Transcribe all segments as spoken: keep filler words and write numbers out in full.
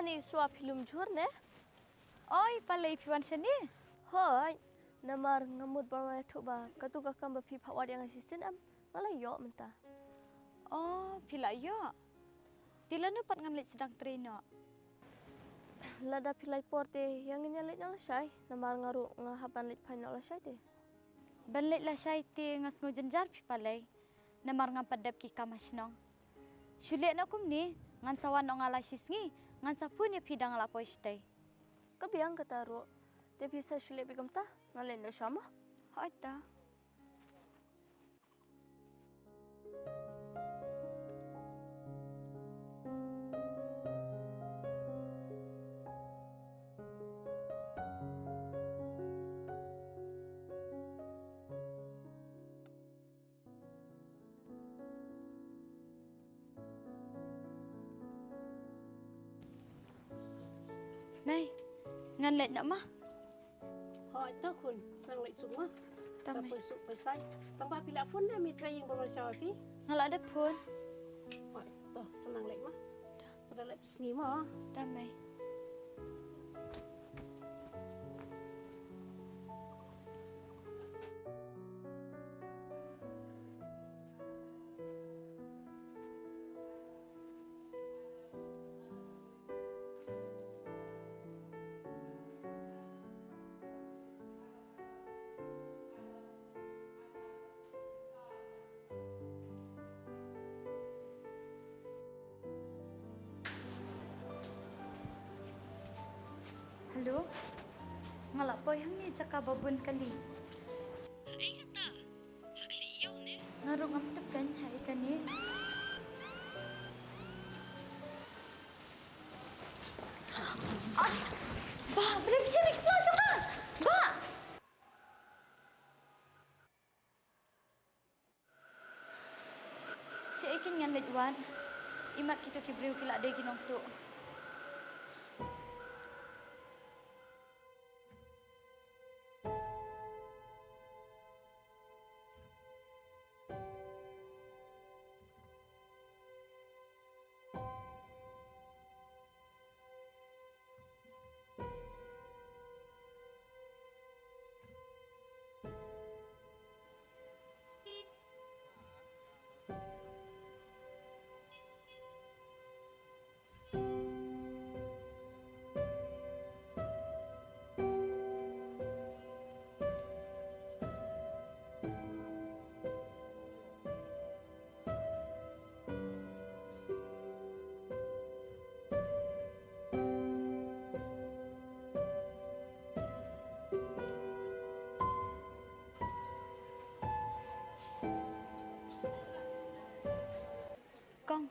Ni sua phi lum jhur ne? Oi, Palei phi wan shane? Hoi, namar nga mut ban wan ïathuh ba katu ka kam ba phi phah wad ïa nga shisien em, nga la ïoh mynta. Oh, phi la ïoh. Te lano pat ngan leit sdang trei noh? Lada phi lait por te ïa ngin ïa leit na lashai, namar nga ruh nga hap ban leit phai na lashai te. Ban leit lashai te nga sngew jynjar phi Palei, namar ngam pat dep ki kam ha shnong. Shu leh noh kumne, ngan sa wan noh nga la shi sngi, ngan sa phone ïa phi da nga la poi shatei. Ka biang kata ruh, te phi sa shu leh beit kumta, ngan leit noh shuwa mo. Hooid ta. Mei, ngan leit noh ma. Hooid to khun, sa nang leit suk ma. To mei. Sa poi suk poi sai. Tang ba phi la phone ne, mei trai ïing bor ma shaw phi. Nga la dep phone. Hooid to, sa nang leit ma. To da leit suk sngi ma. To mei. Hello. Nga la poi hangne jaka ba bun kali. Haei kata? Ha khlieh ïew ne? Nga ruh ngam tip keiñ haei kane. Ai! Bah, balei phi shim ïa ki pla jong nga? Bah! Shaei keiñ ngan leit wad. Imat kito ki briew ki la dei ki nongtuh. Kong.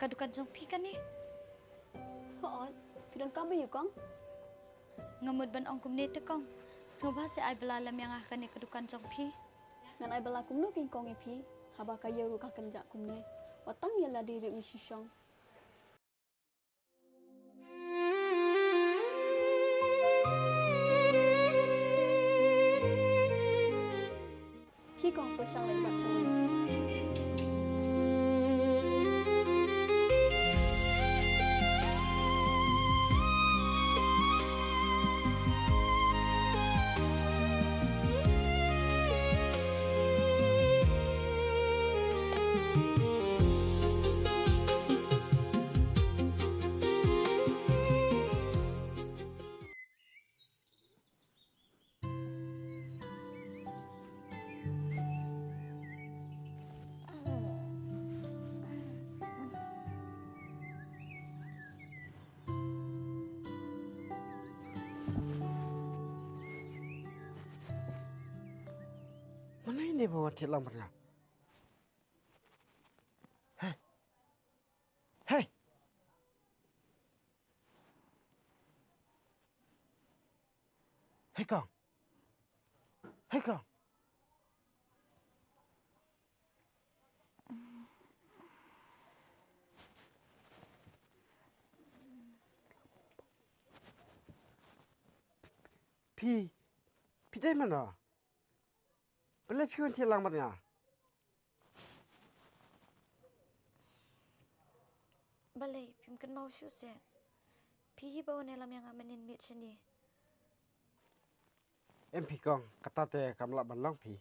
Ka dukan jong phi kane? Hooid, phi don kam aiu kong? Nga mut ban ong kumne te kong. Sngewbha sa ai bylla lem ïa nga ha kane ka dukan jong phi. Ngan ai bylla kumno keiñ kong ïa phi, haba ka ïew ruh ka kynjah kumne. Wat tang ïa lade ruh ngi shu shong. Ki kong pyrshang leit bat sha wei. Mano ine ba wan thied lang bad nga? Hei. Hei. Hei kong. Hei kong. Phi, phi dei mano? Balei phi wan thied lang bad nga? Balei phim kynmaw shuh seh? Phi hi ba wan ïalam ïa nga mynnin miet shane. Em phi kong, kata te kam lah ban long phi.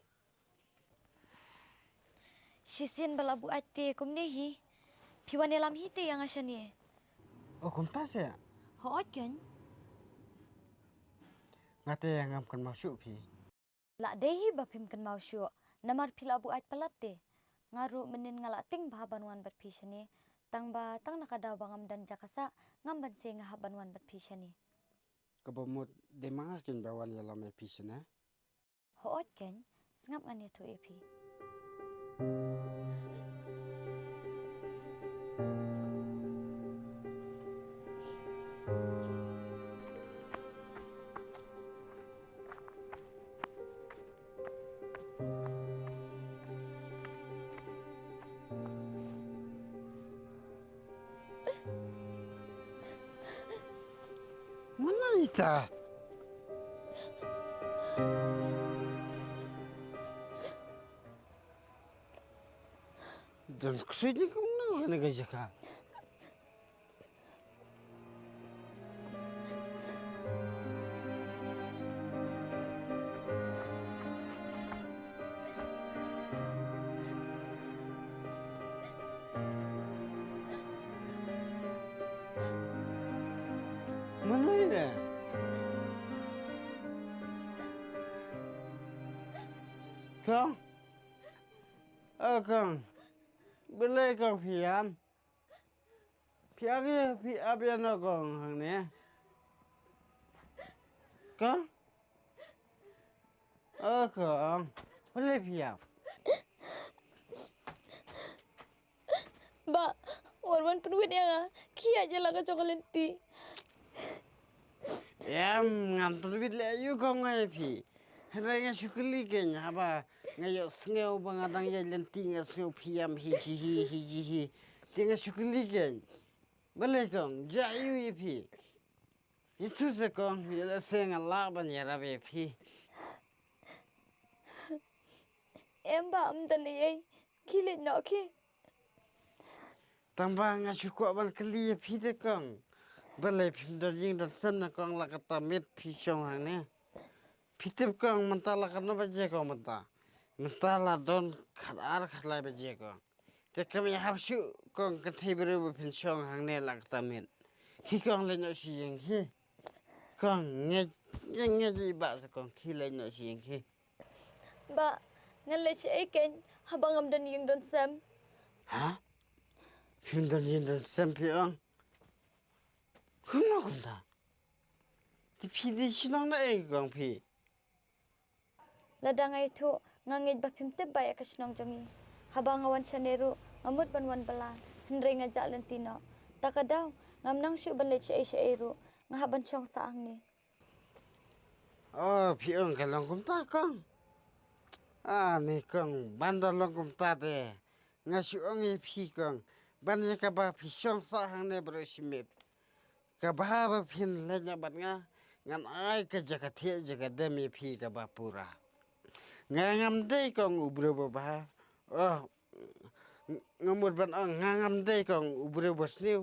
Shisien ba la buaid te kumne hi. Phi wan ïalam hi te ïa nga shane. O kumta seh. Hooid keiñ. Nga te ngam kynmaw shuh phi. La dei hi ba phim kynmaw shuh, namar phi la buaid palat te. Nga ruh mynnin nga la tieng bha ban wan bad phi shane, tang ba tang na ka daw ba ngam don jaka sah, ngam banse nga hap ban wan bad phi shane. Kaba mut dei ma nga keiñ ba wan ïalam ïa phi shane. Hooid keiñ, sngap ngan ïathuh ïa phi. Mano ita? Dan ksujin kumno kane ka jaka. Mano ine? Kong? O kong. Balei kong phi ïam? Phi ap ïa, phi ap ïano kong hangne? Kong? O kong, balei phi ap? Bah, wan wan pynwit ïa nga, khie ïa la ka jong ka lynti. Em, ngam pynwit leh aïu kong ïa phi. Hynrei nga shu kylli keiñ haba nga ïohsngew ba nga dang ïaid lynti nga sngew phi ïam hi ji hi hi ji hi. Te nga shu kylli keiñ. Balei kong, jia aïu ïa phi? Ïathuh seh kong, ïa lehse nga lah ban ïarap ïa phi. Em bah, ym don ei ei, khie leit noh khie. Tang ba nga shu kwah ban kylli ïa phi te kong. Balei phim don ïing don sem ne kong, la katta miet phi shong hangne? Phi tip kong mynta la katno baje kong mynta? Mynta la don khatar khatlai baje kong. Te kam ïahap shuh kong, kynthei briew ba phin shong hangne la katta miet. Khie kong leit noh sha ïing khie. Kong, ngeit, ngeit, ngeit i bah sa kong, khie leit noh sha ïing khie. Bah, ngan leit shaei keiñ haba ngam don ïing don sem? Ha? Phim don ïing don sem phi ong? Kumno kumta? Te phi dei shnong na ei kong phi? Lada nga ïathuh, nga ngeit ba phim tip bha ïa ka shnong jong ngi. Haba nga wan shane ruh, nga mut ban wan bylla, hynrei nga jah lynti noh. Ta ka daw, ngam nang shuh ban leit shaei shaei ruh, nga hap ban shong sah hangne. O, phi ong ka long kumta kong. A, ne kong, ban da long kumta te. Nga shu ong ïa phi kong. Ban ïa kaba phi shong sah hangne baroh shi miet. Kaba haba phin leit noh bad nga, ngan ai ka jaka thiah jaka dem ïa phi kaba pura. Nga ngam dei kong u briew ba bha. O, nga mut ban ong nga ngam dei kong u briew ba sniew.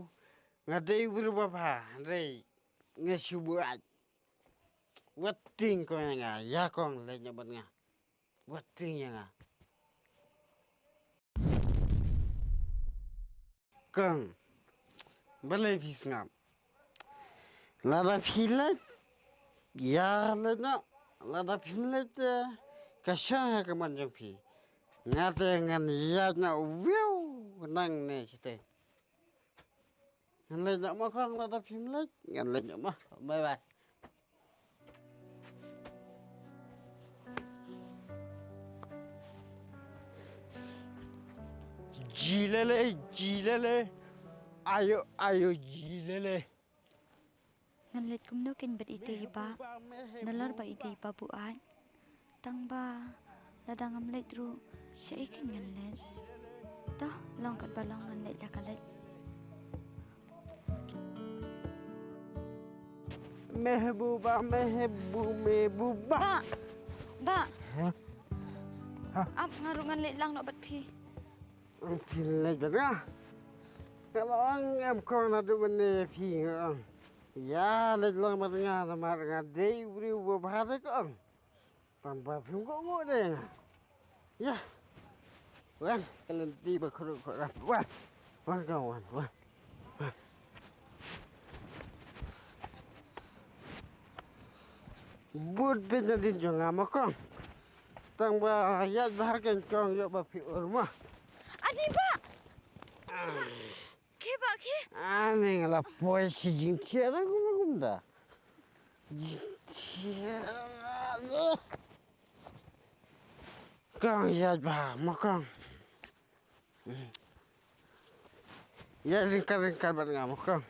Nga dei u briew ba bha, hynrei nga shu buaid. Wat tieng kong ïa nga, ïa kong leit noh bad nga. Wat tieng ïa nga. Kong, balei phi sngap? Lada phi leit, ïa leit noh, lada phim leit te, ka shong ha ka mon jong phi. Nga te ngan ïaid noh, wiu, nangne shatei. Ngan leit noh mo kong, lada phim leit ngan leit noh mo. Bye bye. Jilele, jilele. Ayo, ayo, jilele. Ngan leit kumno keiñ bad ite i bah, nalor ba ite i bah buaid. Tang ba lada ngam leit ruh, shaei keiñ ngan leit. Toh, long katba long, ngan leit da ka leit. Mehbuba, mehbu, mehbuba. Bah! Bah! Ha? Ha? Ap, nga ruh ngan leit lang noh bad phi. Phi leit bad nga? Nga la ong em kong naduh mynne phi nga ong. Ïa leit lang bad nga namar nga dei u briew ba bha de kong. Tang ba phim kohnguh de nga. Ïa. Wan, ka lynti ba khuid khuid wan. Wan kong wan, wan. Wan. Bud bit na dien jong nga ma kong. Tang ba ïaid bha kein kong ïoh ba phi ur ma. Ani ba. Ke ba ke? Ani nga la poi shi jingthiah na kumba kumba. Jingthiah. Kong ïaid bha ma kong. Ïaid ryngkat ryngkat bad nga ma kong.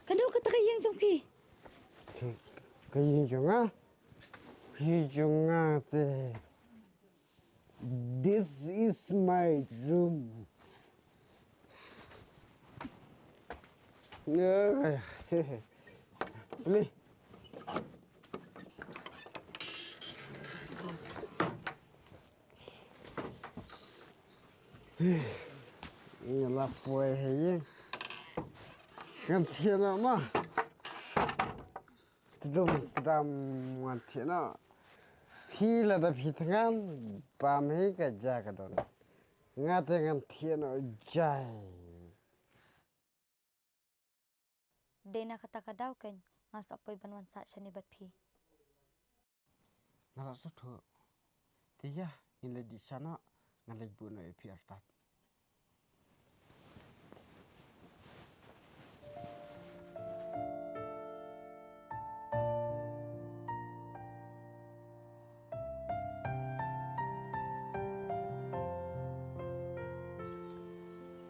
Kano kata ka ïing jong phi? Ka ïing jong nga. Ka ïing jong nga te. This is my room. Ni. Nga la poi ha ïing. Ngan thiah noh ma. Tdum tdam ngan thiah noh. Phi lada phi thngan bam hi ka ja ka don. Nga te ngan thiah noh jai. Dei na kata ka daw kein nga sa poi ban wan sah shane bad phi. Nga la sngewthuh. Te ïa, ngin leit dih sha noh, ngan leit buh noh ïa phi artat.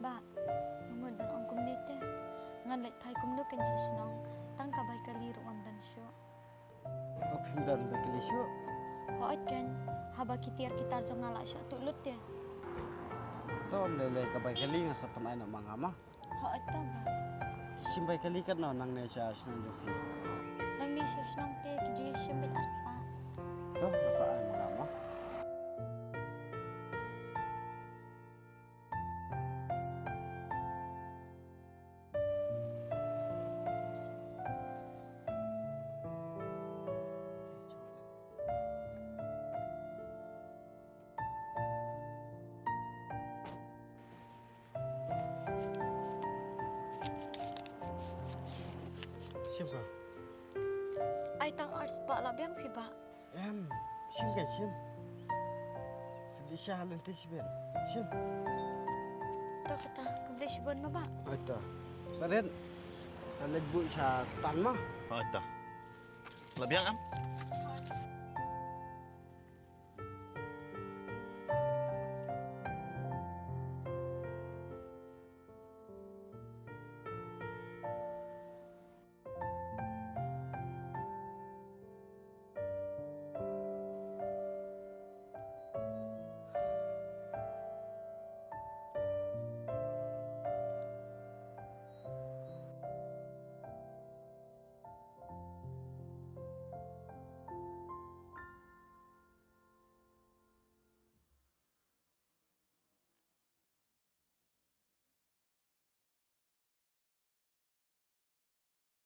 Bah, nga mut ban ong kumne te. Ngan leit phai kumno kein sha shnong, tang ka bai kali ruh ngam don shuh. Ba phim don bai kali shuh. Hooid kein, haba ki tiar ki tar jong nga la shah tuh lut te. To ym lei lei, ka bai kali nga sa pynai noh ma nga ma. Hooid to bah. Ki shim bai kali katno nangne sha shnong jong phi? Nangne sha shnong te ki ju shim beit ar spah. To, nga sa ai ma nga ma. Shim ko. Ai tang ar spah la biang phi bah. Em, shim ka shim. Sa dih sha lynti shibit. Shim. To kata, khublei shibun ma bah. Ai to. Barit. Sa leit buh sha stand ma. Ai to. La biang em?